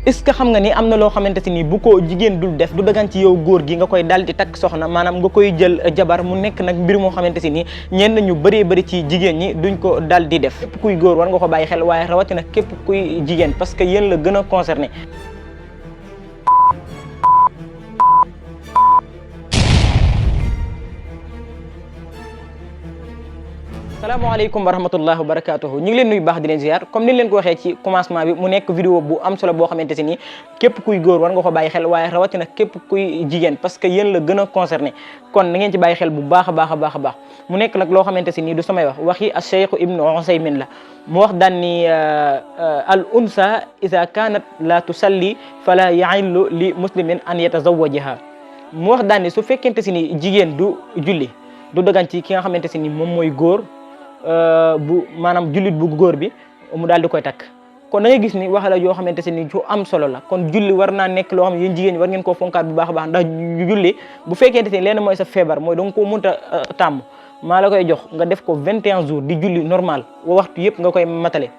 est-ce que xam nga ni am na loo xamante si ni bu ko jigéen dul def du dagan ci yow góor gi nga koy dal di takk soxna maanaam nga koy jël jabar mu nekk nag mbir moo xamante si ni ñenn ñu bëree bëri ci jigéen ñi duñ ko dal di def. képp kuy góor war nga ko bàyyi xel waaye rawatina képp kuy jigéen parce que yéen la gën a concerné. salaamaaleykum wa rahmatullahi wa barakatuhu ñu ngi leen nuyu baax di leen ziar comme ni leen ko waxee ci commencement bi mu nekk vidéo bu am solo boo xamante si ni képp kuy góor war nga ko bàyyi xel waaye rawatina képp kuy jigéen parce que yéen la gën a concerné kon na ngeen ci bàyyi xel bu baax a baax a baax a baax mu nekk nag loo xamante si ni du samay wax waxi Cheikh Ibnu Usaymin la mu wax daan ni al unsa ida kanat la tusalli fala yahillu li muslimin an yatazawajaha mu wax daan ni su fekkente si ni jigéen du julli du dagan ci ki nga xamante si ni moom mooy góor bu maanaam jullit bu góor bi mu daal di koy takk kon da ngay gis ni wax la yoo xamante ne ni ju am solo la kon julli war naa nekk loo xam ne yéen jigéen ñi war ngeen koo fonkaat bu baax a baax ndax julli bu fekkente ne leen mooy sa feebar mooy da nga koo mënta tàmm maa la koy jox nga def ko 21 jours di julli normal wa waxtu yëpp nga koy matale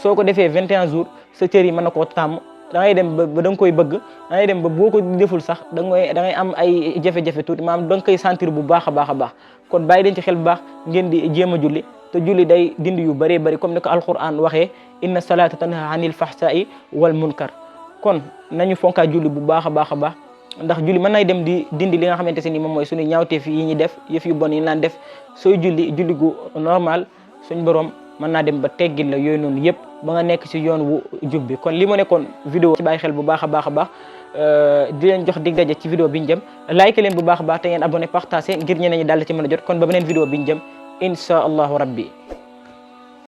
soo ko defee 21 jours sa cër yi mën na koo tàmm da ngay dem ba da nga koy bëgg da ngay dem ba boo ko deful sax da ngay am ay jafe-jafe tuuti maanaam da nga koy sentir bu baax a baax a baax kon bàyyi leen ci xel bu baax ngeen di jéem a julli te julli day dindi yu bëree bëri comme ni ko alquran waxee inna salata tanha anil fahsai wal munkar kon nañu fonkaa julli bu baax a baax a baax ndax julli mën nay dem di dindi li nga xamante se ni moom mooy suñu ñaawteef yi ñuy def yëf yu bon yi naan def sooy julli gu normal suñ borom mën naa dem ba teggil la yooyu noonu yëpp ba nga nekk si yoon wu jub bi kon li ma nekkoon vidéo ci bàyyi xel bu baax a baax a baax di leen jox dig daje ci vidéo bi ñu jëm like leen bu baax a baax te ngeen abonné partagé ngir ñeneen ñi daal ci mën a jot kon ba beneen vidéo bi ñu jëm insha allahu rabbi